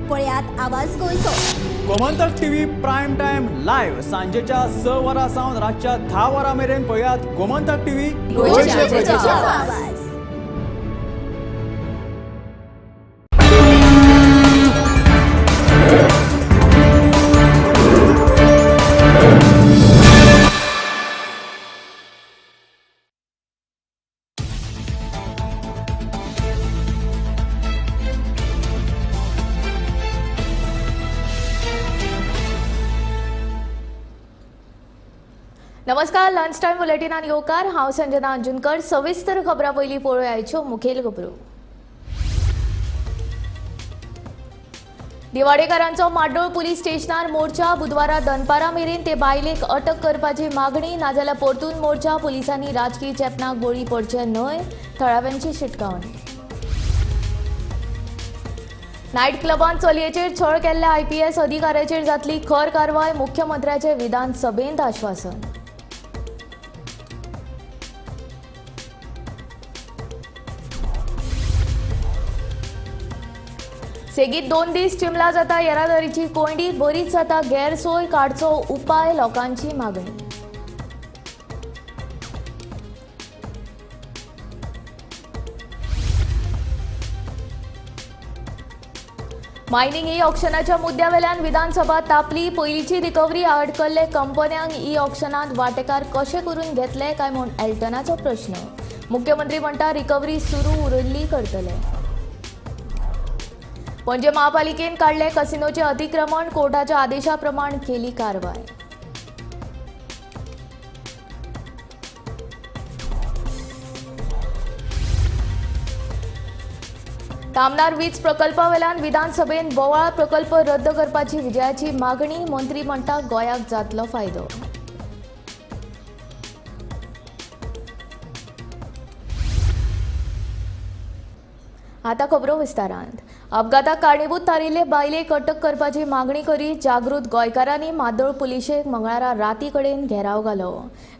पळयात आवाज गोंयचो. Gomantak TV prime time live सांजेच्या 6 वरां सावन रातच्या 10 वरां मेरेन पळयात गोमंतक टीव्ही, गोंयच्या प्रजेचो आवाज. नमस्कार, लंच टायम बुलेटिनान येवकार. हांव संजना अंजुनकर. सविस्तर खबरां पयलीं पळोवया आयच्यो मुखेल खबरो. दिवाडेकारांचो माड्डोळ पुलीस स्टेशनार मोर्चा. बुधवारा दनपारा मेरेन ते बायलेक अटक करपाची मागणी. नाजाल्यार परतून मोर्चा. पुलिसांनी राजकी चेपणाक बळी पडचे न्हय, थळाव्यांची शिटकावणी. नायट क्लबांत चलयेचेर छळ केल्ल्या आयपीएस अधिकाऱ्याचेर जातली खर कारवाय. मुख्यमंत्र्याचे विधानसभेंत आश्वासन. सेगीत 2 दीस चिमला जाता येरादारीची कोंयडी. बरीच जाता गैरसोय, काडचो उपाय, लोकांची मागणी. मायनिंग ई ऑक्शनाच्या मुद्द्यावेल्यान विधानसभा तापली. पयलींची रिकव्हरी आडकल्ले कंपन्यांक ई ऑक्शनांत वांटेकार कशे करून घेतले काय म्हूण एल्टनाचो प्रश्न. मुख्यमंत्री म्हणटा रिकव्हरी सुरू उरिल्ली करतले. पणजे महापालिकेन काडले कसिनोचे अतिक्रमण. कोर्टाच्या आदेशा प्रमाण केली कारवाय. तामनार वीज प्रकल्पावेल्यान विधानसभेन बोवाळ. प्रकल्प रद्द करपाची विजयाची मागणी. मंत्री म्हणटा गोंयाक जातलो फायदो. आतां खबरो विस्तारांत. अपघाताक कारणीभूत थारिल्ले बायलेक अटक करपाची मागणी करीत जागृत गोंयकारांनी मादोळ पुलिशेक मंगळारा राती कडेन घेराव घालो.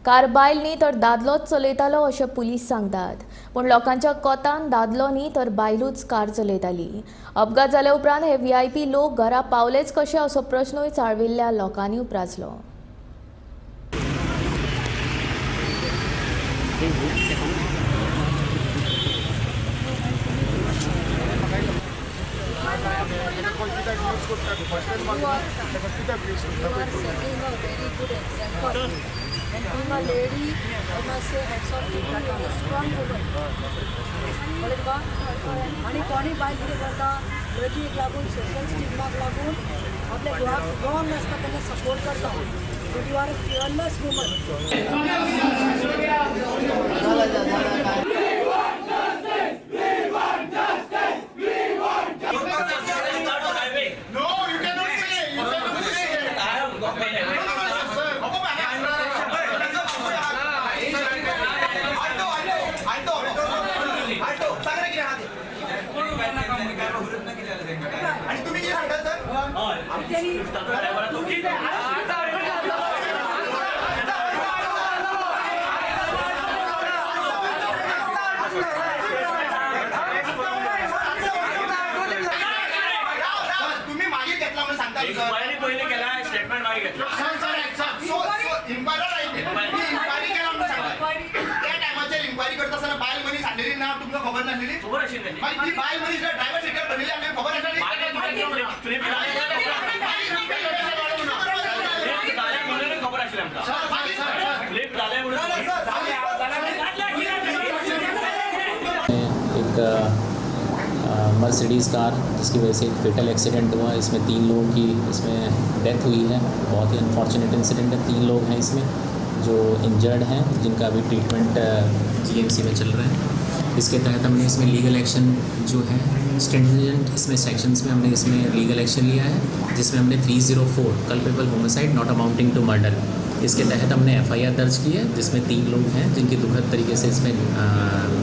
कार बायल न्ही तर दादलोच चलयतालो अशें पुलीस सांगतात, पूण लोकांच्या कोतान दादलो न्ही तर बायलूच कार चलयताली. अपघात जाल्या उपरांत हे व्हीआयपी लोक घरा पावलेच कशे असो प्रश्नूय चाळविल्ल्या लोकांनी उप्रासलो. You are setting a very good example. And being a lady, I must say hats off to you. You are a strong woman. कळ्ळें तुका? आनी कोणी बायल कितें करता, लजेक लागून, सोशल स्टिग्माक लागून आपल्या घोवाक रॉंग आसता तेन्ना सपोर्ट करता. But you are a fearless woman. No, you cannot say. You cannot say that. No, no, no, sir. Alto, alto, alto, alto. सांगा कितें आहा तें. आनी तुमी कितें सांगता सर? तुम्ही मागीर घेतला म्हणून सांगता सर. इन्क्वायरी पयलीं केला, स्टेटमेंट मागीर घेतला. Sir, sir, sir, so, so, inquiry right. तुम्ही इन्क्वायरी केला म्हणून सांगता. त्या टायमाचेर इन्क्वायरी करता आसतना बायल मनीस हाडलेली ना तुमकां खबर नासलेली? खबर आशिल्लें. मागीर ती बायल मनीस ड्रायव्हर सिटार बसलेली आमकां खबर आसलेली? मागीर जालें म्हणून खबर आशिल्लें आमकां. फ्लिप जालें म्हणून. एक मर्सिडीज़ कार, जिसकी वजह से एक फेटल एक्सीडेंट हुआ. इसमें 3 लोगों की इसमें डेथ हुई है. बहुत ही अनफॉर्चुनेट इंसिडेंट है. 3 लोग हैं इसमें जो इंजर्ड हैं, जिनका अभी ट्रीटमेंट जीएमसी में चल रहा है. इसके तहत हमने इसमें लीगल एक्शन जो है स्ट्रिंजेंट इसमें सेक्शंस में हमने इसमें लीगल एक्शन लिया है, जिसमें हमने 304 culpable homicide not amounting to murder, इसके तहत हमने एफआईआर दर्ज की है, जिसमें 3 लोग हैं जिनकी दुखद तरीके से इसमें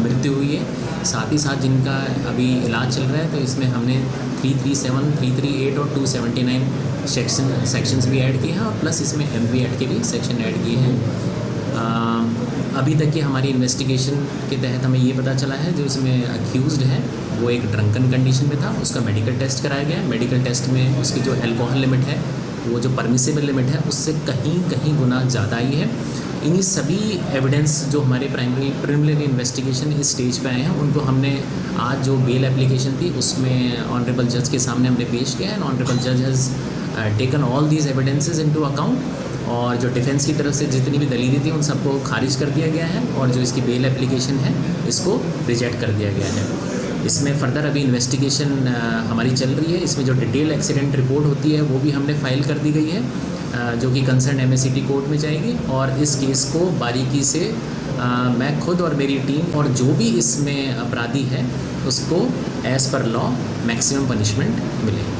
मृत्यु हुई है. साथ ही साथ जिनका अभी इलाज चल रहा है, तो इसमें हमने 337, 338 और 279 सेक्शंस भी ऐड किए हैं और प्लस इसमें एमवी एक्ट के भी सेक्शन ऐड किए हैं. अभी तक की हमारी इन्वेस्टिगेशन के तहत हमें ये पता चला है जो इसमें अक्यूज़्ड है वो एक ड्रंकन कंडीशन में था। उसका मेडिकल टेस्ट कराया गया। मेडिकल टेस्ट में उसकी जो अल्कोहल लिमिट है, वो जो परमिसेबल लिमिट है, उससे कहीं कहीं गुना ज़्यादा आई है। इन्हीं सभी एविडेंस जो हमारे प्राइमरी प्रिलिमिनरी इन्वेस्टिगेशन इस स्टेज पे आए हैं, उनको हमने आज जो बेल एप्लीकेशन थी उसमें ऑनरेबल जज के सामने हमने पेश किया। And honourable जज has taken all these evidences into account और जो डिफेंस की तरफ से जितनी भी दलीलें थी उन सबको खारिज कर दिया गया है और जो इसकी बेल एप्लीकेशन है इसको रिजेक्ट कर दिया गया है। इसमें फर्दर अभी इन्वेस्टिगेशन हमारी चल रही है। इसमें जो डिटेल एक्सीडेंट रिपोर्ट होती है वो भी हमने फाइल कर दी गई है, जो कि कंसर्न एमएससीटी कोर्ट में जाएगी। और इस केस को बारीकी से मैं खुद और मेरी टीम और जो भी इसमें अपराधी है उसको as per law maximum punishment मिले।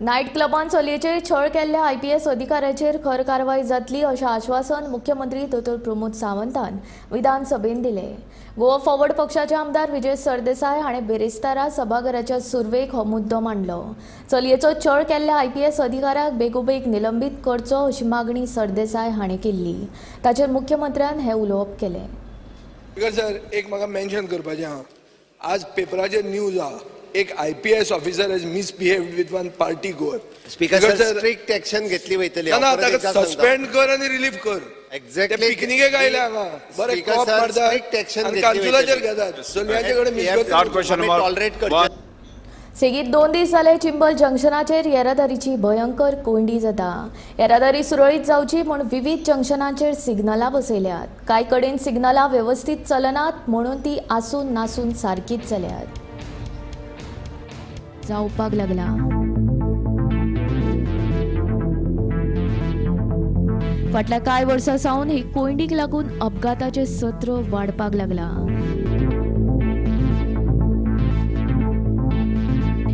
नायट क्लबान चलयेचेर छळ केल्ल्या आयपीएस अधिकाऱ्याचेर खर कारवाय जातली अशें आश्वासन मुख्यमंत्री दोतोर प्रमोद सावंतान विधानसभेन दिलें। गोवा फॉरवर्ड पक्षाचे आमदार विजय सरदेसाय हाणें बेरेस्तारा सभाघराच्या सुरवेक हो मुद्दो मांडलो। चलयेचो छळ केल्ल्या आयपीएस अधिकाऱ्याक बेगोबेग निलंबीत करचो अशी मागणी सरदेसाय हाणें केल्ली। ताचेर मुख्यमंत्र्यान हें उलोवप केलें। स्पीकर सर, एक म्हाका मेन्शन करपाचें आहा। आज पेपराचेर न्यूज आहा, एक IPS officer has misbehaved with one party goer. Speaker sir, strict action घेतली वयतली। ना, ताका सस्पेंड कर आनी रिलीफ कर। एक्झॅक्टली, पिकनिकेक आयले हांगा, बरे कॉप मारतात आनी कानसुलाचेर घेतात, चलयांचे कडेन टॉलरेट करचें। सेगीत 2 दीस जाले चिंबल जंक्शनाचेर येरादारीची भयंकर कोंयडी जाता। येरादारी सुरळीत जावची म्हूण विविध जंक्शनाचेर सिग्नलां बसयल्यात। कांय कडेन सिग्नलां वेवस्थीत चलनात म्हणून ती आसून नासून सारकीच जाल्यात जावपाक लागला। फाटल्या कांय वर्सां सावन ही कोंयडीक लागून अपघाताचें सत्र वाडपाक लागला।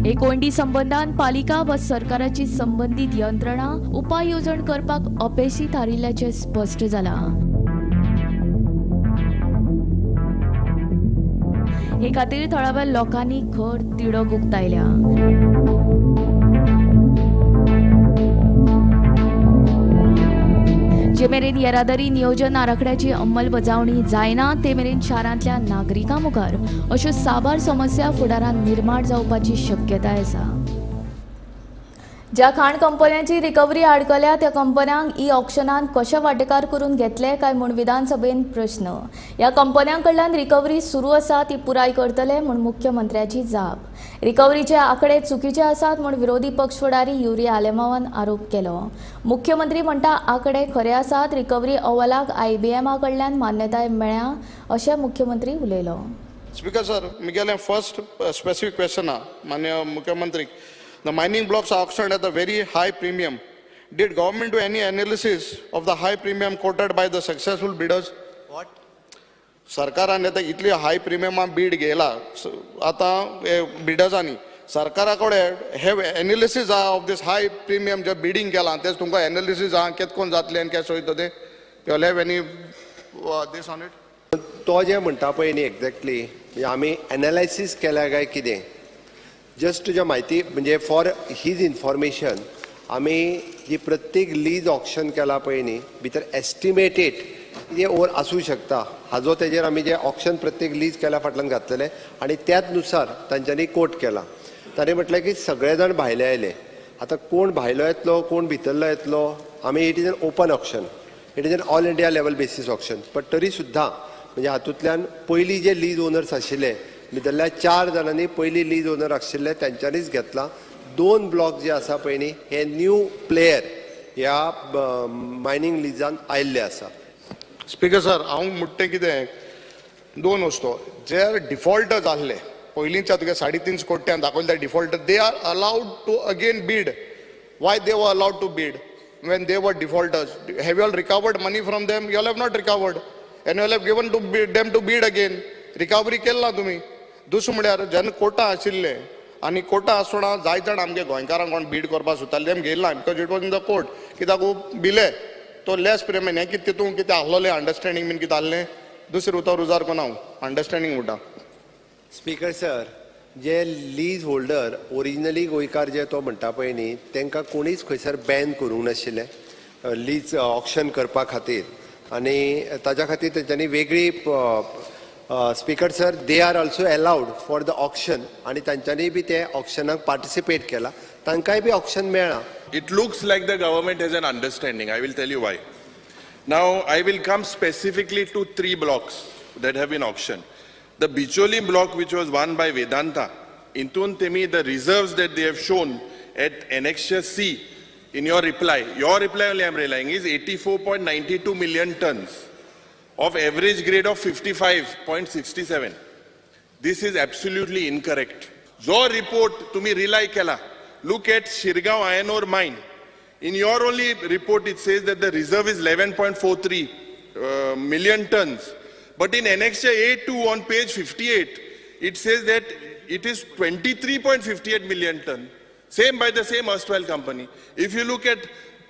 हे कोंयडी संबंदान पालिका वा सरकाराची संबंदीत यंत्रणा उपाय येवजण करपाक अपेशी थारिल्ल्याचें स्पश्ट जालां। हे खातीर थळाव्या लोकांनी खर तिडक उक्तायल्या। जे मेरेन येरादारी नियोजन आराखड्याची अंमलबजावणी जायना ते मेरेन शारांतल्या नागरिकां मुखार अश्यो साबार समस्या फुडारांत निर्माण जावपाची शक्यताय आसा। ज्या खाण कंपन्यांची रिकव्हरी आडकल्या त्या कंपन्यांक ई ऑक्शनान कशें वांटेकार करून घेतले काय म्हूण विधानसभेन प्रश्न। ह्या कंपन्यां कडल्यान रिकव्हरी सुरू आसा ती पुराय करतले म्हूण मुख्यमंत्र्याची जाप। रिकव्हरीचे आंकडे चुकीचे आसात म्हूण विरोधी पक्ष फुडारी युरी आलेमावान आरोप केलो। मुख्यमंत्री म्हणटा आंकडे खरे आसात, रिकव्हरी अहवालाक आयबीएमा कडल्यान मान्यताय मेळ्ळ्या अशें मुख्यमंत्री उलयलो। स्पीकर सर, म्हगेलें फर्स्ट स्पेसिफीक क्वेश्चन आहा मान्य मुख्यमंत्रीक। The mining blocks are auctioned at a very high premium. Did government do any analysis of the high premium quoted by the successful bidders? What? सरकारान आतां इतली हाय प्रिमियमान बीड घेयला आतां बिडर्सांनी, सरकारा कडेन हे एनालिसीस आहा of these high premium J bidding केलां तें तुमकां एनालिसीस आहा केत कोण जातलें आनी केशें वयता तें? You have any this on it? तो जें म्हणटा पळय न्ही एक्झॅक्टली म्हणजे आमी एनालायसीस केल्या काय कितें, जस्ट तुज्या म्हायती म्हणजे फॉर his information, आमी जी प्रत्येक लीज ऑक्शन केला पळय न्ही भितर एस्टिमेटेड कितें ओर आसूं शकता हाजो तेजेर आमी जे ऑक्शन प्रत्येक लीज केल्या फाटल्यान घातलेले आनी त्याच नुसार तांच्यांनी कोट केला। ताणें म्हटलें की सगळे जाण भायले आयले, आतां कोण भायलो येतलो कोण भितरलो येतलो, आमी it is an open auction, it is an all India level basis auction. But तरी सुद्दां म्हणजे हातूंतल्यान पयलीं जे लीज ओनर्स आशिल्ले भितरल्या 4 जाणांनी पयलीं लीज ओनर आशिल्ले तांच्यांनीच घेतला। 2 ब्लॉक जे आसा पळय न्ही हे न्यू प्लेयर ह्या मायनींग लिजान आयिल्ले आसा। स्पीकर सर, हांव म्हणटा तें कितें, 2 वस्तू जे डिफॉल्टर्स आहले पयलींच्या तुगे 3.5 कोट्यान दाखयले defaulter, they are allowed to again bid. Why they were allowed to bid when they were defaulters? Have you all recovered money from them? You all have not recovered and you all have given to them to bid again. Recovery केली ना तुमी। दुसरें म्हळ्यार जेन्ना कोटा आशिल्ले आनी कोटा आसतना जायते जाण आमगे गोंयकारांक कोण बीड करपाक सोदताले तेम घेयला ना, because it was in the court. कित्याक बिले तो लेस प्रेमेन हें कितें तितूंत कितें आहलोलें अंडरस्टँडींग बीन कितें आहलें, दुसरें उतर उजार कोना हांव अंडरस्टँडींग म्हणटा। स्पीकर सर, जे लीज होल्डर ओरिजिनली गोंयकार जे तो म्हणटा पळय न्ही तांकां कोणीच खंयसर बॅन करूंक नाशिल्लें लीज ऑक्शन करपा खातीर आनी ताच्या खातीर तेंच्यांनी वेगळी Speaker sir, they are also allowed for the auction आनी तांच्यांनी बी ते ऑक्शनाक पार्टिसिपेट केला, तांकांय बी ऑक्शन मेळ्ळां. It looks like the government has an understanding. I will tell you why. Now, I will come specifically to three blocks that have been auctioned. The Bicholim block, which was won by Vedanta, intun temi the reserves that they have shown at Annexure C in your reply only I am relying, is 84.92 million tons of average grade of 55.67. This is absolutely incorrect. जो report तुम्ही rely केला, look at Shirgaon iron ore mine. In your only report, it says that the reserve is 11.43 million tons. But in Annexure A2 on page 58, it says that it is 23.58 million ton. Same by the same erstwhile company. If you look at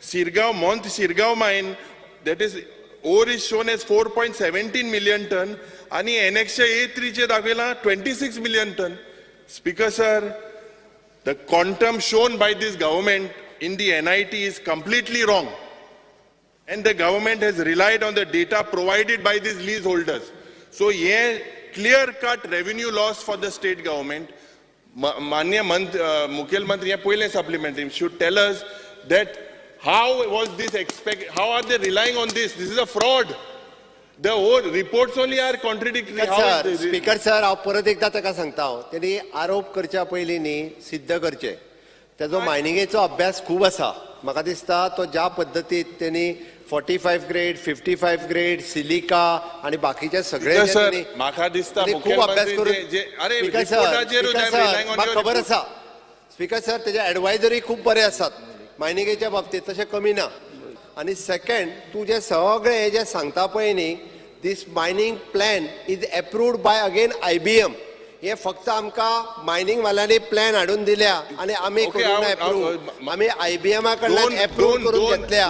Shirgaon, Mont Shirgaon mine, that is, ore is shown as 4.17 million ton, आणि Annexure A3 चे दाखयला 26 million ton. Speaker sir, the quantum shown by this government in the NIT is completely wrong. And the government has relied on the data provided by these leaseholders. So, yeah, clear-cut revenue loss for the state government. Manya Mukhyamantri पयलें supplementary should tell us that how was this expect? How are they relying on this? This is a fraud. The whole reports only are contradictory. Sir, speaker sir, हांव परत एकदां ताका सांगता, हांव तेणी आरोप करच्या पयलीं न्ही सिद्ध करचें. तेजो मायनिंगेचो अभ्यास खूब आसा. म्हाका दिसता तो ज्या पद्दतीत तेणी 45 ग्रेड, 55 ग्रेड, सिलिका आनी बाकीचे सगळे सर, म्हाका दिसता खूब अभ्यास करून. स्पीकर सर, म्हाका खबर आसा. स्पीकर सर, तेजे एडवायजरी खूब बरे आसात मायनिंगेच्या बाबतींत, तशें कमी ना. आनी सेकंड, तूं जें सगळें हें जें सांगता पळय न्ही, this mining plan is approved by again IBM. हे फक्त आमकां मायनिंग वाल्यांनी प्लॅन हाडून दिल्या आनी आमी करूंक ना एप्रूव, आमी IBM कडल्यान एप्रूव करून घेतल्या.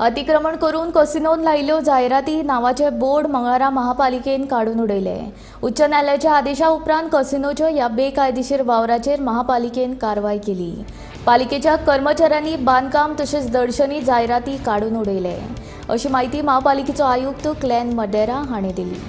अतिक्रमण करून कसिनोन लायिल्ल्यो जायराती नावाचे बोर्ड मंगळारा महापालिकेन काडून उडयले. उच्च न्यायालयाच्या आदेशा उपरांत कसिनोच्यो ह्या बेकायदेशीर वावराचेर महापालिकेन कारवाय केली. पालिकेच्या कर्मचाऱ्यांनी बांदकाम तशेंच दर्शनी जायराती काडून उडयले, अशी माहिती महापालिकेचो आयुक्त क्लॅन मडेरा हांणी दिली.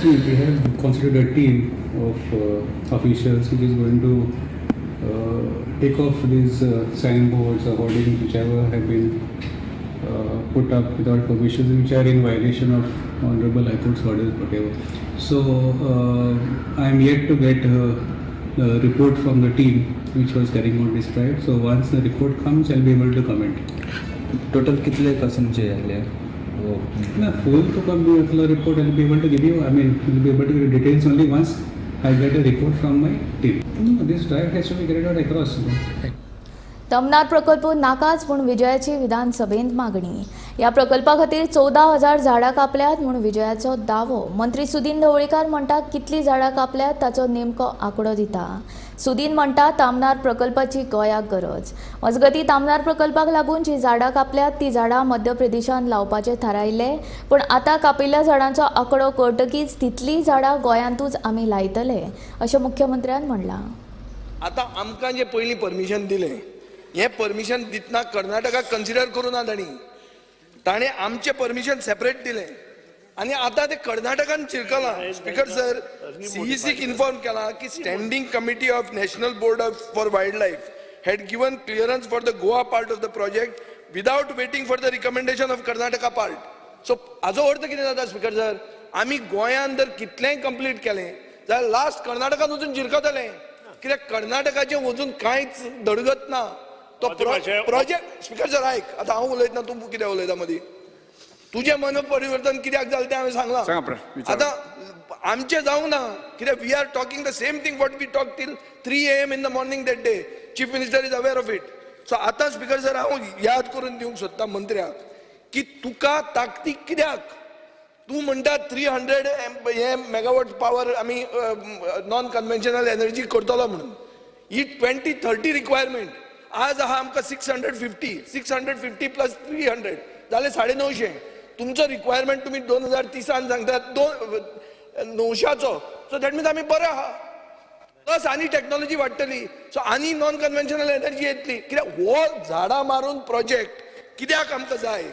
We have constituted a team of officials which is going to take off these signboards or hoardings whichever have been put up without permission, which are in violation of Honorable High Court's orders, whatever. So I am yet to get a report from the team which was carrying out this drive. So once the report comes, I will be able to comment. Total कितले कसमचे जाले? No, full to come report I will be able to give you. I mean, will be able to give you details only once I get a report from my team. No, this drive has to be carried out across. Tamnar प्रकल्प नाकाच म्हूण विजयाची विधानसभेंत मागणी. ह्या प्रकल्पा खातीर 14,000 झाडां कापल्यात म्हूण विजयाचो दावो. मंत्री सुदीन ढवळीकार म्हणटा कितलीं झाडां कापल्यात ताचो नेमको आंकडो दिता. सुदीन म्हणटा तामनार प्रकल्पाची गोंयाक गरज. मजगतीं तामनार प्रकल्पाक लागून जी झाडां कापल्यात ती झाडां मध्य प्रदेशांत लावपाचें थारायिल्लें, पूण आतां कापिल्ल्या झाडांचो आंकडो कळटकीच तितलीं झाडां गोंयांतूच आमी लायतले अशें मुख्यमंत्र्यान म्हणलां. आतां आमकां जें पयलीं परमिशन दिलें, हें परमिशन दितना कर्नाटकाक कन्सिडर करूं ना तांणी, ताणें आमचें परमिशन सेपरेट दिलें आनी आतां तें कर्नाटकान चिरकलां. स्पीकर सर, CEC inform केलां की standing committee of national board of for wild life had given clearance for the Goa part of the project without waiting for the recommendation of Karnataka part. So हाजो अर्थ कितें जाता speaker sir, आमी गोंयान जर कितलेंय कंप्लीट केलें जाल्यार लास्ट कर्नाटकान वचून जिरकतलें, कित्याक कर्नाटकाचें वचून कांयच धडगत ना. तो प्रोजेक्ट स्पीकर सर आयक, आतां हांव उलयतना तूं कितें उलयता मदीं. तुजें मन परिवर्तन कित्याक जालें तें हांवें सांगलां. सांगा प्रश्न, विचारा. आतां आमचें जावंक ना कित्याक we are talking the same thing what we talk till 3 a.m. in the morning that day. Chief Minister is aware of it. So आतां स्पीकर सर, हांव याद करून दिवंक सोदता मंत्र्याक की तुका ताकतीक कित्याक? तूं म्हणटा 300 हे मेगावॉट पावर आमी नॉन कन्व्हेन्शनल एनर्जी करतलो म्हणून. ही 2030 रिक्वायरमेंट. आज आहा आमकां 650. 650 plus 300 जाले 950. तुमचो रिक्वायरमेंट तुमी 2030 सांगतात 900चो. सो that means आमी बरे आहा. प्लस आनी टॅक्नॉलॉजी वाडटली, सो आनी नॉन कन्व्हेन्शनल एनर्जी येतली. कित्याक हो झाडां मारून प्रोजेक्ट कित्याक आमकां जाय?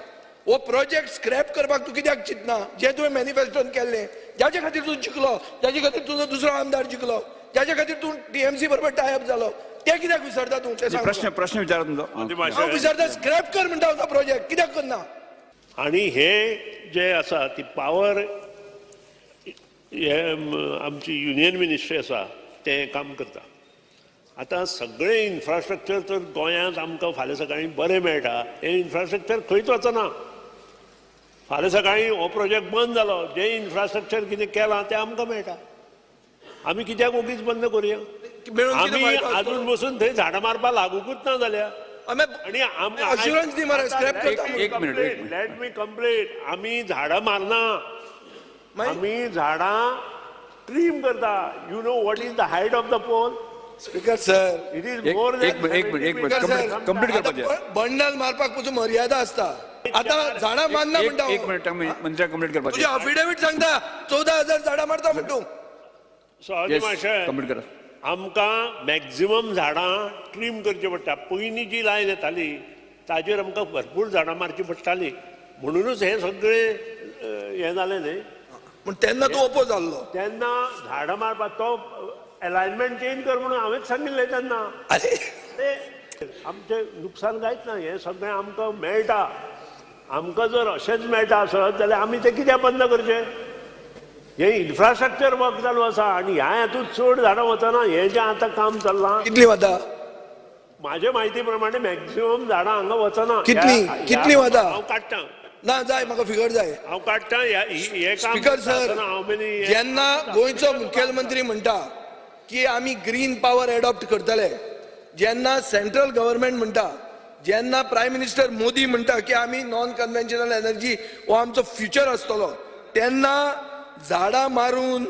हो प्रोजेक्ट स्क्रॅप करपाक तूं कित्याक चिंतना, जें तुवें मॅनिफेस्टोन केल्लें, जाचे खातीर तूं जिखलो, जाचे खातीर तुजो दुसरो आमदार जिखलो, जाचे खातीर तूं टीएमसी बरोबर टायअप जालो, तें कित्याक विसरता तूं तें सांग. प्रश्न प्रश्न विचारा तुमचो. हांव विचारता, स्क्रॅप कर म्हणटा हांव प्रोजेक्ट, कित्याक करना? आणि हे जे आसा ती पावर हे आमची युनियन मिनिस्ट्री आसा, तें काम करता. आतां सगळें इन्फ्रास्ट्रक्चर तर गोंयांत आमकां फाल्यां सकाळीं बरें मेळटा, हें इन्फ्रास्ट्रक्चर खंयच वचना. फाल्यां सकाळीं हो प्रोजेक्ट बंद जालो, जें इन्फ्रास्ट्रक्चर कितें केलां तें आमकां मेळटा. आमी कित्याक ओगीच बंद करुया? आमी आजून बसून थंय झाडां मारपाक लागुकूच ना जाल्यार. आनी अश्युरन्स दी मरे, स्क्रॅप करता. एक minute, let me complete. आमी झाडां मारना, आमी झाडां ट्रीम करता. You know what is the height of the pole? Speaker sir, it is more. एक मिनिट, एक मिनिट, कंप्लीट करपाचें. बंडल मारपाक पसून मर्यादा आसता. आतां झाडां मारना म्हणटा. एक मिनिट, मनशाक कंप्लीट करपाचें. तुजें अफिडेवीट सांगता 14,000 झाडां मारता म्हण तूं. कंप्लीट करा. आमकां मॅक्झिमम झाडां ट्रीम करची पडटा. पयलीं जी लायन येताली ताजेर आमकां भरपूर झाडां मारची पडटाली, म्हणुनूच हें सगळें हें जालें न्ही. पूण तेन्ना तूं ओपोज जाल्लो. तेन्ना झाडां मारपाक तो एलायनमेंट चेंज कर म्हणून हांवेंच सांगिल्लें तेन्ना. ते आमचें नुकसान कांयच ना, हें सगळें आमकां मेळटा. आमकां जर अशेंच मेळटा आसत जाल्यार आमी तें कित्याक बंद करचें? हें इन्फ्रास्ट्रक्चर वर्क चालू आसा आनी ह्या हातूंत चड झाडां वचना. हें जें आतां काम चल्लां, कितलीं वता? म्हाजे म्हायती प्रमाणे मॅक्झिमम झाडां हांगा वचना. कितलीं कितलीं वता? हांव काडटा. ना जाय म्हाका फिगर जाय. हांव काडटा. हें काम स्पीकर सर, जेन्ना गोंयचो मुखेलमंत्री म्हणटा की आमी ग्रीन पावर एडॉप्ट करतले, जेन्ना सेंट्रल गव्हर्मेंट म्हणटा, जेन्ना प्रायम मिनिस्टर मोदी म्हणटा की आमी नॉन कन्व्हेन्शनल एनर्जी हो आमचो फ्युचर आसतलो, तेन्ना झाडां मारून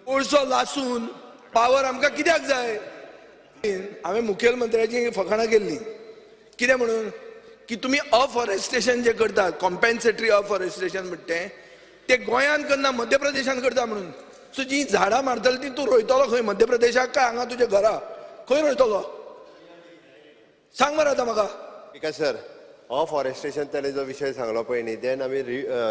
कोळसो लासून पावर आमकां कित्याक जाय? हांवें मुखेलमंत्र्याची फकाणां केल्ली, कितें म्हणून की तुमी अफॉरेस्टेशन जें करतात, कॉम्पेन्सेटरी अफॉरेस्टेशन म्हणटा तें, तें गोंयांत करना, मध्य प्रदेशांत करता म्हणून. सो जीं झाडां मारतली ती तूं रोयतलो खंय? मध्य प्रदेशाक काय हांगा तुज्या घरा? खंय रोयतलो सांग मरे आतां म्हाका. स्पीकर सर, अफॉरेस्टेशन ताणें जो विशय सांगलो पळय न्ही, देन आमी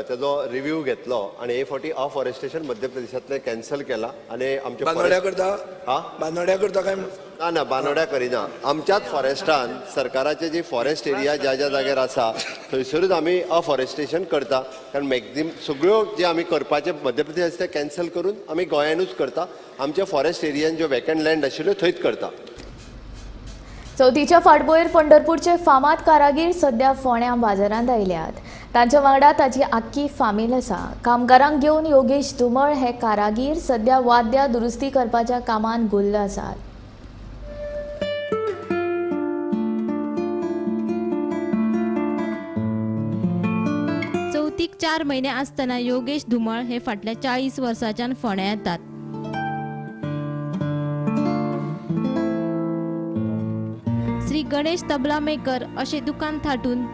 ताजो रिव्यू घेतलो आनी हे फावटी अफॉरेस्टेशन मध्य प्रदेशांतलें कॅन्सल केलां. आनी आमच्या बांदोड्या करता? हा, बांदोड्या करता काय? ना ना, बांदोड्या करिना. आमच्याच फॉरेस्टान सरकाराचे जी फॉरेस्ट एरिया ज्या ज्या जाग्यार आसा थंयसरूच आमी अफॉरेस्टेशन करता. कारण मॅक्झिम सगळ्यो जे आमी करपाचे मध्य प्रदेश ते कॅन्सल करून आमी गोंयानूच करता. आमच्या फॉरेस्ट एरियान ज्यो वेकंट लँड आशिल्ल्यो थंयच करता. चवथीच्या फाटभुंयेर पंढरपूरचे फामाद कारागीर सध्या फोंड्या बाजारांत आयल्यात. तांच्या वांगडा ताची आख्खी फामील आसा. कामगारांक घेवन योगेश धुमळ हे कारागीर सध्या वाद्यां दुरुस्ती करपाच्या कामांत गुल्ल आसात. चवथीक 4 म्हयने आसतना योगेश धुमळ हे फाटल्या 40 वर्सांच्यान फोंड्या येतात. श्री गणेश तबला मेकर अशें दुकान थाटून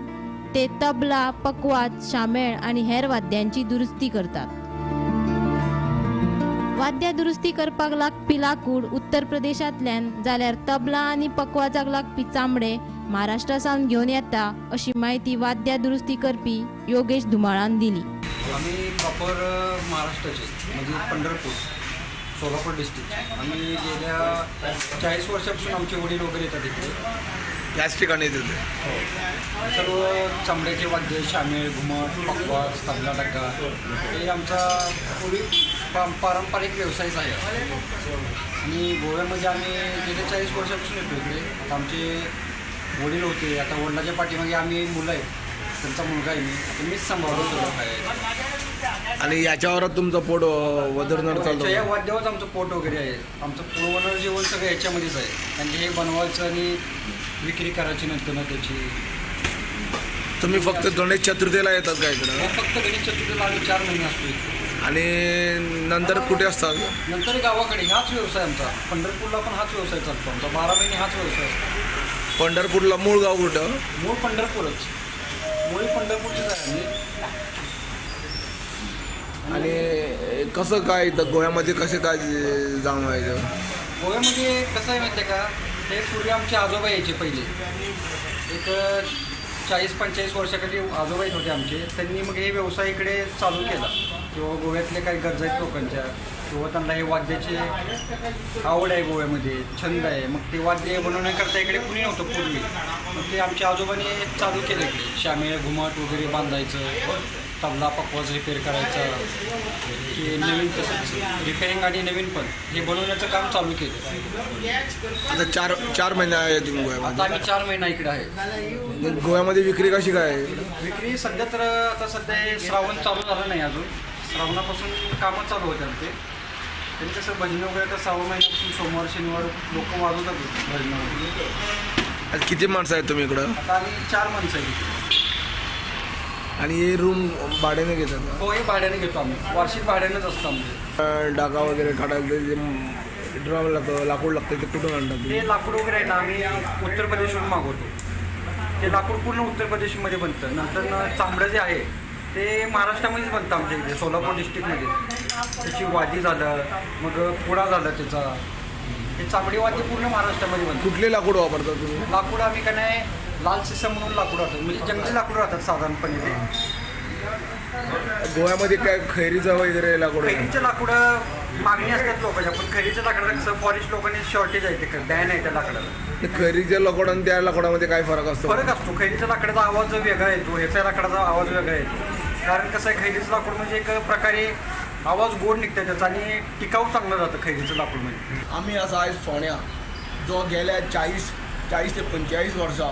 ते तबला, पकवाज, शामेळ आनी हेर वाद्यांची दुरुस्ती करतात. वाद्यां दुरुस्ती करपाक लागपी लाकूड उत्तर प्रदेशांतल्यान, जाल्यार तबला आनी पकवाजाक लागपी चामडे महाराष्ट्रा सावन घेवन येता अशी म्हायती वाद्यां दुरुस्ती करपी योगेश धुमाळान दिली. आमी प्रॉपर महाराष्ट्राचे, म्हणजे पंढरपूर, सोलापूर डिस्ट्रिक्ट. आम्ही गेल्या 40 वर्षापासून आमचे वडील वगैरे येतात इकडे, त्याच ठिकाणी येत होते. हो, सर्व चामड्याचे वाद्य, शामेळ, घुमट, पकवाज, तबला, डग्गा हे आमचा पूर्वी पारंपरिक व्यवसायच आहे. आणि गोव्यामध्ये आम्ही गेल्या 40 वर्षापासून येतो इकडे. आता आमचे वडील होते, आता वडिलाच्या पाठीमागे आम्ही मुलं आहेत. त्यांचा मुलगा आहे मी. आता मीच सांभाळतो सगळं काय. आणि याच्यावरच तुमचं पोट वदरणार चालतो? या वाद्यावरच आमचं पोट वगैरे आहे. आमचं पूर्ण जीवन सगळं याच्यामध्येच आहे. कारण की हे बनवायचं आणि विक्री करायची नंतर ना त्याची. तुम्ही फक्त गणेश चतुर्थीला येतात का इकडं? हो, फक्त गणेश चतुर्थीला आम्ही 4 महिने असतो इथे. आणि नंतर कुठे असतात? नंतर गावाकडे हाच व्यवसाय आमचा. पंढरपूरला पण हाच व्यवसाय चालतो आमचा. 12 महिने हाच व्यवसाय असतो. पंढरपूरला मूळ गाव कुठं? मूळ पंढरपूरच. मूळ पंढरपूरचीच आहे आम्ही. आणि कसं काय इथं गोव्यामध्ये कसे काय जाऊन व्हायचं? गोव्यामध्ये कसं आहे माहिती आहे का, हे पूर्वी आमचे आजोबा यायचे पहिले. एक 40-45 वर्षाखाली आजोबा येत होते आमचे. त्यांनी मग हे व्यवसाय इकडे चालू केला किंवा गोव्यातले काही गरजा आहेत लोकांच्या किंवा त्यांना हे वाद्याची आवड आहे, गोव्यामध्ये छंद आहे, मग ते वाद्य बनवण्याकरता इकडे कुणी नव्हतं पूर्वी. मग ते आमच्या आजोबांनी चालू केलं इकडे शामेळ घुमट वगैरे बांधायचं, तबला पकवाज रिपेअर करायचा की नवीन, तसंच रिपेअरिंग आणि नवीन पण हे बनवण्याचं काम चालू केलं. आता 4 महिने आहे तुम्ही गोव्यामध्ये? आता आम्ही 4 महिना इकडे आहे. गोव्यामध्ये विक्री कशी काय? विक्री सध्या तर आता सध्या हे श्रावण चालू झालं नाही अजून. श्रावणापासून कामं चालू होते आमचे. त्यांनी कसं भजनं वगैरे तर 6 महिन्यापासून सोमवार शनिवार लोक वाजवतात भजनं वगैरे. किती माणसं आहेत तुम्ही इकडं? आता आम्ही 4 माणसं आहेत इकडे. आणि हे रूम भाड्याने घेतात? हो, हे भाड्याने घेतो आम्ही. वार्षिक भाड्यानेच असतो आमचे. डागा वगैरे काढायला जे ड्रम लागतं, लाकूड लागतं, ते कुठून आणतात? ते लाकूड वगैरे आहे ना आम्ही उत्तर प्रदेशवरून मागवतो. ते लाकूड पूर्ण उत्तर प्रदेशमध्ये बनतं. नंतर चांबडं जे आहे ते महाराष्ट्रामध्येच बनतं आमच्या इथे सोलापूर डिस्ट्रिक्टमध्ये. त्याची वादी झालं, मग पोळा झालं त्याचा. हे चांबडी वादी पूर्ण महाराष्ट्रामध्ये बनतं. कुठले लाकूड वापरता तुम्ही? लाकूड आम्ही का नाही लाल सिसम म्हणून लाकूड राहतात, म्हणजे जंगली लाकूड राहतात साधारणपणे ते. गोव्यामध्ये काय खैरीचं वगैरे लाकूड? खैरीचं लाकूड मागणी असतात लोकांच्या, पण खैरीच्या लाकडाला कसं फॉरेस्ट लोकांनी शॉर्टेज आहे, ते बॅन आहे त्या लाकडाला. खैरीच्या लाकूड आणि त्या लाकडामध्ये काय फरक असतो? फरक असतो. खैरीच्या लाकडाचा आवाज वेगळा येतो, ह्याच्या लाकडाचा आवाज वेगळा येतो. कारण कसं आहे, खैरीचं लाकूड म्हणजे एक प्रकारे आवाज गोड निघतो त्याचा आणि टिकाऊ चांगलं जातं खैरीचं लाकूड म्हणजे. आमी आसा आयज फोंड्या, जो गेल्या 40 ते 45 वर्सां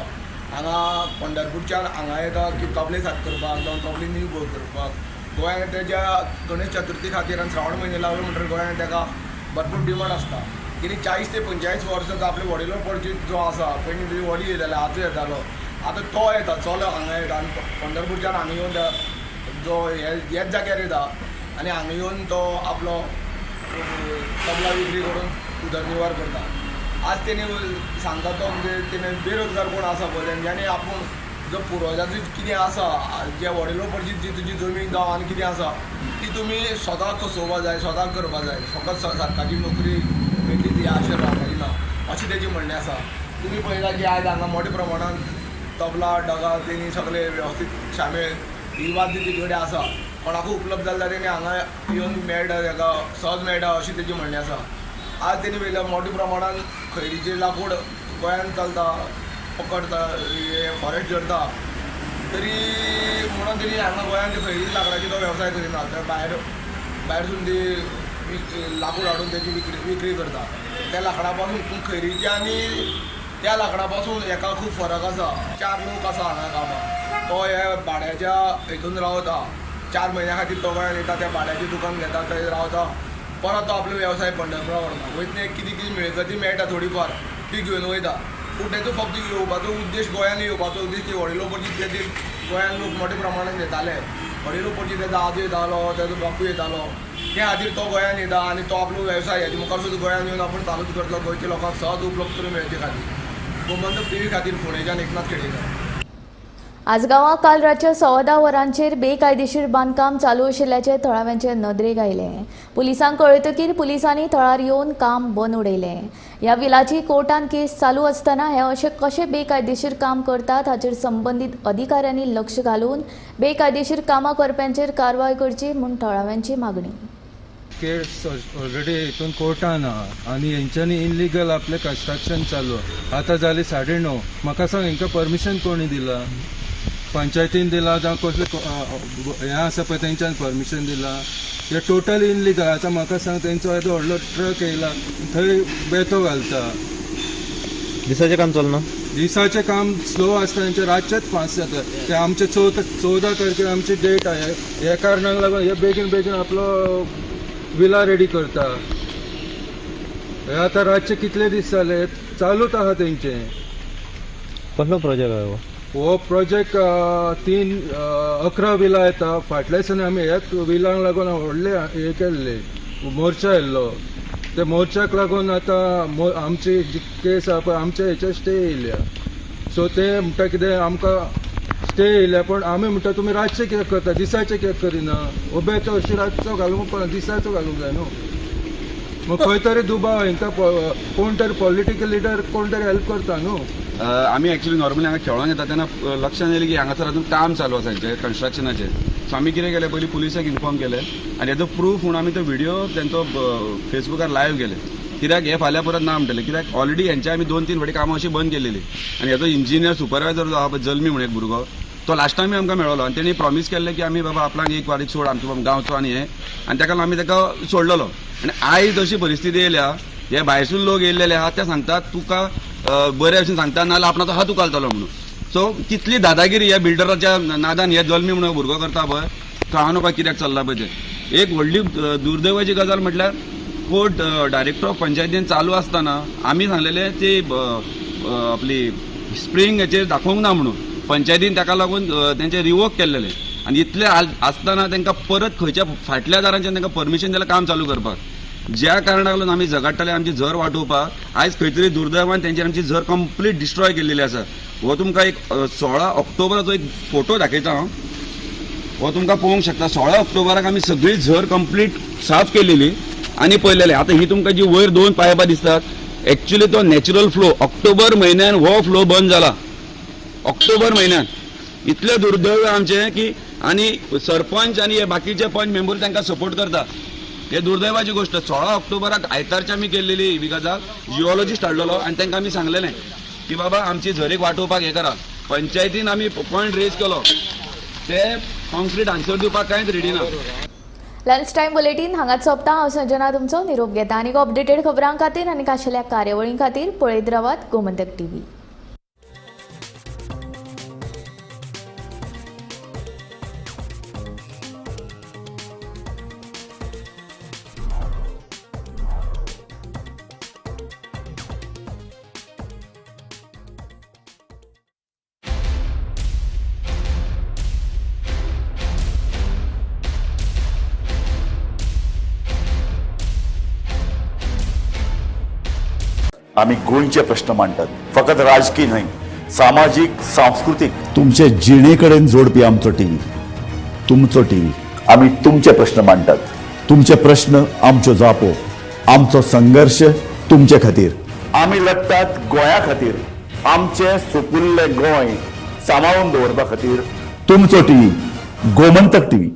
हांगा पंढरपूरच्यान हांगा येता की तबले सात करपाक जावं तबले न्यू गोव करपाक. गोंयांत तेज्या गणेश चतुर्थी खातीर आनी श्रावण म्हयने लागलो म्हणटकीर गोंयांत तेका भरपूर डिमांड आसता. कितें 40 ते 45 वर्सां आपले वडिलो पर्जीत जो आसा, पयलीं तेजी वडील येताले, आजो येतालो, आतां तो येता, चलो हांगा येता आनी पंढरपूरच्यान हांगा येवन जो ह्याच जाग्यार येता आनी हांगा येवन तो आपलो तबला विक्री करून उदरनिर्वाह करता. आज तेणी सांगता तो म्हणजे तेणे बेरोजगार कोण आसा पळय तेंच्यांनी आपूण जो पुर्वजांची कितें आसा, जे वडिलो पर्जीत जी तुजी जमीन जावं आनी कितें आसा ती तुमी स्वता कसोवपा जाय, स्वता करपा जाय. फकत सरकारची नोकरी मेळटली ती आशेर रावपाची ना, अशें तेजें म्हणणें आसा. तुमी पळयता की आयज हांगा मोठ्या प्रमाणान तबला डगा तेणी सगळे वेवस्थीत शामेळ ही वाद्य तेजे कडेन आसा. कोणाकूय उपलब्ध जाल्यार तेणी हांगा येवन मेळटा, ताका सहज मेळटा अशें तेजें म्हणणें आसा. आज तेणी पळयल्यार मोठ्या प्रमाणान खैरीचें लाकूड गोंयांत चलता, पकडता, फॉरेस्ट जरता, तरी म्हणून तेणी हांगा गोंयांत खैरी लाकडाची तो वेवसाय करिना, तर भायरसून ती लाकूड हाडून तेजी विक्री करता. त्या लाकडा पासून पूण खैरीची आनी त्या लाकडा पासून हेका खूब फरक आसा. 4 लोक आसा हांगा कामाक, तो ह्या भाड्याच्या हितून रावता. 4 म्हयन्या खातीर तो गोंयांत येता, त्या भाड्याचें दुकान घेता, थंय रावता, परत तो आपलो वेवसाय पंढरपुरा व्हरता. वयतना कितें कितें मिळकती मेळटा थोडी फार ती घेवन वयता. पूण तेजो फक्त येवपाचो उद्देश, गोंयांत येवपाचो उद्देश की वडिलो पर्जीत जे गोंयांत लोक मोठ्या प्रमाणान येताले, वडिलो पर्जीत तेजो आजो येतालो, तेजो बापूय येतालो, त्या खातीर तो गोंयांत येता आनी तो आपलो वेवसाय हेजे मुखार सुद्दां गोंयांत येवन आपूण चालूच करतलो, गोंयच्या लोकांक सहज उपलब्ध करून मेळचे खातीर. गोमंतक टीव्ही खातीर फोंडेच्यान एकनाथ खेडेकर. आजगांवां काल रातच्या 10:15 वरांचेर बेकायदेशीर बांदकाम चालू आशिल्ल्याचें थळाव्यांचे नदरेक आयलें. पुलिसांक कळयतकीर पुलिसांनी थळार येवन काम बंद उडयलें. ह्या बिलाची कोर्टान केस चालू आसतना हे अशें कशें बेकायदेशीर काम करतात हाचेर संबंदीत अधिकाऱ्यांनी लक्ष घालून बेकायदेशीर कामां करप्यांचेर कारवाय करची म्हूण थळाव्यांची मागणी. केस ऑलरेडी हितून कोर्टान आहा आनी हेंच्यांनी इनलिगल आपलें कन्स्ट्रक्शन चालू. आतां जाली 9:30. म्हाका सांग हेंकां परमिशन कोणी दिलां? पंचायतीन दिलां जावं कसलें हें आसा पळय तेंच्यान परमिशन दिलां? हे टोटल इनलिगल. आतां म्हाका सांग तेंचो येदो व्हडलो ट्रक येयला थंय बेतो घालता. दिसाचें काम चलना? दिसाचें काम स्लो आसता तेंचें, रातचेंच फास्ट जाता. ते आमचे 14 तारखेर आमची डेट आहे, ह्या कारणाक लागून हे बेगीन बेगीन आपलो विला रेडी करता. हे आतां रातचे कितले दीस जाले चालूच आहा तेंचें. कसलो प्रोजेक्ट आहे हो? हो प्रोजेक्ट 11 विला येता. फाटल्या दिसांनी आमी ह्याच विलांक लागून व्हडले हे केल्ले मोर्चा येयल्लो, ते मोर्चाक लागून आतां आमची जी केस आहा पळय आमच्या हेच्या स्टे येयल्या. सो ते म्हणटा कितें आमकां स्टे येयल्या, पूण आमी म्हणटा तुमी रातचें कित्याक करता, दिसाचें कित्याक करिना? उबे तो अशी रातचो घालूंक पडना, दिसाचो घालूंक जाय न्हू. मग खंय तरी दुबाव हेंकां कोण तरी पॉलिटिकल लिडर कोण तरी हेल्प करता न्हू. आमी एक्चुअली नॉर्मली हांगा खेळोंक येता तेन्ना लक्षांत येयलें की हांगासर अजून काम चालू आसा हेंचें कन्स्ट्रक्शनाचें. सो आमी कितें केलें, पयलीं पुलिसाक इन्फॉर्म केलें आनी हेजो प्रूफ म्हणून आमी तो व्हिडियो तेंचो फेसबुकार लायव्ह केले. कित्याक हे फाल्यां परत ना म्हणटले, कित्याक ऑलरेडी हेंचे आमी 2-3 फावटी कामां अशीं बंद केलेली. आनी हेजो इंजिनियर सुपरवायजर जो आहा पळय जल्मी म्हणून एक भुरगो, तो लास्ट टायमूय आमकां मेळ्ळो आनी तेणी प्रॉमीस केल्लें की आमी बाबा आपणाक एक वारीक सोड आमचो गांवचो आनी हें, आनी ताका लागून आमी ताका सोडलेलो. आनी आयज अशी परिस्थिती येयल्या, हे भायरसून लोक येयल्लेले आहा ते सांगतात तुका बरे भशेन सांगता नाजाल्यार आपणाचो हात उखालतलो म्हणून. सो कितली दादागिरी ह्या बिल्डराच्या नादान हे जल्मी म्हणून भुरगो करता पळय, कळना पळय कित्याक चल्ला पळय तें. एक व्हडली दुर्दैवाची गजाल म्हटल्यार कोर्ट डायरेक्टर ऑफ पंचायतीन चालू आसतना आमी सांगलेले ती आपली स्प्रींग हेचेर दाखोवंक ना म्हणून पंचायतीन ताका लागून तेंचे रिवोक केल्लेले. आनी इतले आसतना तांकां परत खंयच्या फाटल्या दारांच्यान तांकां परमिशन दिलें काम चालू करपाक, ज्या कारणाक लागून आमी झगडटाले आमची झर वाटोवपाक, आयज खंय तरी दुर्दैवान तेंची आमची झर कंप्लीट डिस्ट्रॉय केल्लेली आसा. हो तुमकां एक 16 ऑक्टोबराचो एक फोटो दाखयता हांव, हो तुमकां पळोवंक शकता. 16 ऑक्टोबराक आमी सगळी झर कंप्लीट साफ केलेली आनी पळयलेले. आतां ही तुमकां जी वयर 2 पायपां दिसतात, एक्चुअली तो नॅचरल फ्लो ऑक्टोबर म्हयन्यान हो फ्लो बंद जाला, ऑक्टोबर म्हयन्यान. इतलें दुर्दैव आमचें की आनी सरपंच आनी हे बाकीचे पंच मेंबर तांकां सपोर्ट करता, हे दुर्दैवाची गोष्ट. 16 ऑक्टोबराक आयतारची आमी केल्लेली ही गजाल, जिओलॉजिस्ट हाडलेलो आनी तांकां आमी सांगलेलें की बाबा आमची झरीक वाटोवपाक हें करा. पंचायतीन आमी पॉयंट रेज केलो, ते कॉन्क्रीट आन्सर दिवपाक कांयच रेडी ना. लंच टायम बुलेटीन हांगाच सोंपता. हांव संजना तुमचो निरोप घेता आनी अपडेटेड खबरां खातीर आनी खाशेल्या कार्यावळीं खातीर पळयत रावात गोमंतक टीव्ही. आमी गोंयचे प्रश्न मांडटात, फकत राजकीय न्हय, सामाजीक, सांस्कृतीक, तुमचे जिणे कडेन जोडपी आमचो टीव्ही, तुमचो टीव्ही. आमी तुमचे प्रश्न मांडटात, तुमचे प्रश्न आमच्यो जापो, आमचो संघर्श तुमचे खातीर. आमी लढटात गोंया खातीर, आमचें सुपुल्लें गोंय सांबाळून दवरपा खातीर. तुमचो टीव्ही, गोमंतक टीव्ही.